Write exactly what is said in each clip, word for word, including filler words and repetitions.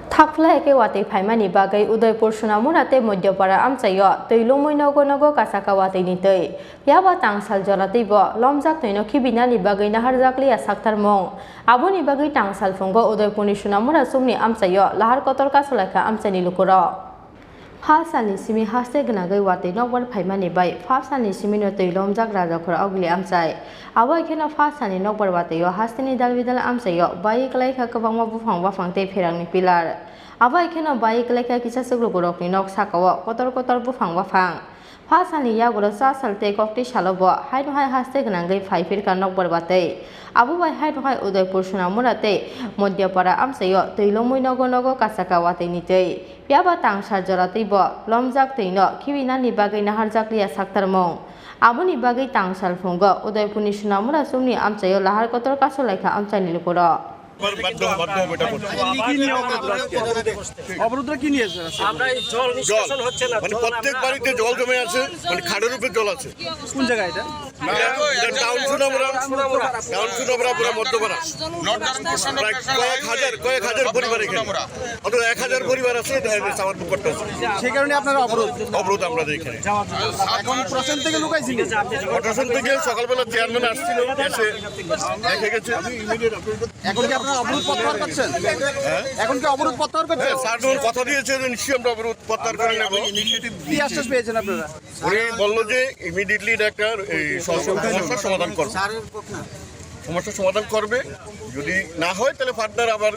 Thakphlai khe watwi phaimani bagwi Udaipur Sonamura tei Modhyapara amchaio twi lomwi nogo nogo kasaka watwini twi. Phiya ba tangsal jora twibo lomjak twino khibinani bagwi naharjakliya saktarmung. Aboni bagwi tangsal phungo Udaipurni Sonamura chukni amchaio lahar kotor kasulaikha amchaini lukurok. Pha salni simi haste gwnangwi watwi nokbar phaimani bai pha salni simino twi lomjak Rajakhor Ogli amchai. Abo hai kheno pha salni nokbar watwio hasteni dalbidal amchaio bai kwlai kha kwbangma buphang baphang tei pherangni pillar. Abo hai kheno bai kwlai kha kisa chuklukurokni nok sakao kotor kotor buphang baphang. Pha salni yagulo cha sal tei koktwi salo bo haino hai haste gwnangwi phai phirkha nokbar watwi. Abo bai haino hai Udaipur Sonamura tei Modhyapara amchaio twi lomwi nogo nogo kasaka watwini twi. Phiya ba tangsal jora twibo lomjak twino khibinani bagwi naharjakliya saktarmung. Aboni bagwi tangsal phungo Udaipurni Sonamura chukni amchaio lahar kotor kasulaikha amchaini lukurok. আবার বাধ্য বাধ্য হবে এটা করতে। কি নিয়ে অবরোধ আজকে? অবরোধটা কি নিয়ে, স্যার, আজকে? আমরা এই জল জল, নিষ্কাশন হচ্ছে না, মানে, জল প্রত্যেক আমরা বাড়িতে জল জমে আছে, মানে, খালের উপরে জল আছে। কোন জায়গায় এটা? এটা, এটা টাউন সোনামুড়া, টাউন সোনামুড়া, পুরা মধ্যপাড়া। প্রায় কয়েক হাজার, কয়েক হাজার পরিবার এখানে। অন্তত এক হাজার পরিবার আছে, এটা, এটা আমার পুকুরটা আছে। সেই কারণে আপনারা অবরোধ? অবরোধ আমাদের এখানে। এখন প্রশাসন থেকে লোক আইসিনি? প্রশাসন থেকে সকালবেলা চেয়ারম্যান আসছিল, এসে দেখে গেছে। এখন কি আপনারা অবরোধ প্রত্যাহার করছেন? হ্যাঁ? এখন কি অবরোধ প্রত্যাহার করছেন? হ্যাঁ, স্যার যখন কথা দিয়েছে যে নিশ্চয়ই আমরা অবরোধ প্রত্যাহার করে নেব। কি আশ্বাস পেয়েছেন আপনারা? উনি বললো যে ইমিডিয়েটলি এটা একটা এই সমস্যা, সমস্যার সমাধান করবে। সমস্যার সমাধান করবে, যদি না হয় তাহলে ফার্দার আবার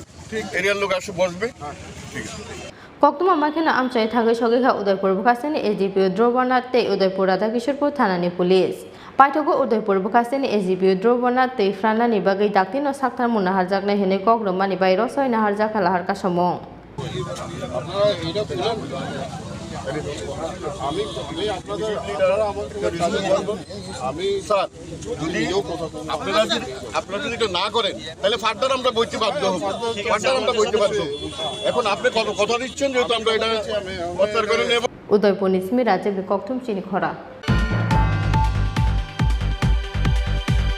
এরিয়ার লোক আসে বসবে। ঠিক আছে। Koktwma makheno amchai thagwi sogwi kha Udaipur bwkhasteni S D P O Dhruvonath tei Udaipur Radhakishorpur thanani police. Paithago Udaipur bwkhasteni S D P O Dhruvonath twi phrannani bagwi daktino sakthar mung naharjaknai hwnwi kok rwmani bai rosoi naharjak kha lahar kasamung. আপনারা এইটা তুলেন। আমি, আমি আপনাদের, আপনারা আমাকে কাজে বলবেন। আমি স্যার, যদি আপনারা যদি, আপনারা যদি এটা না করেন, তাহলে ফার্দার আমরা বইতে বাধ্য হব। ফার্দার আমরা বইতে বাধ্য হব। এখন আপনি কথা, কথা দিচ্ছেন, যেহেতু আমরা এটা প্রত্যাহার করে নেব। Udaipurni simi Rajibni Kokthum chini khora.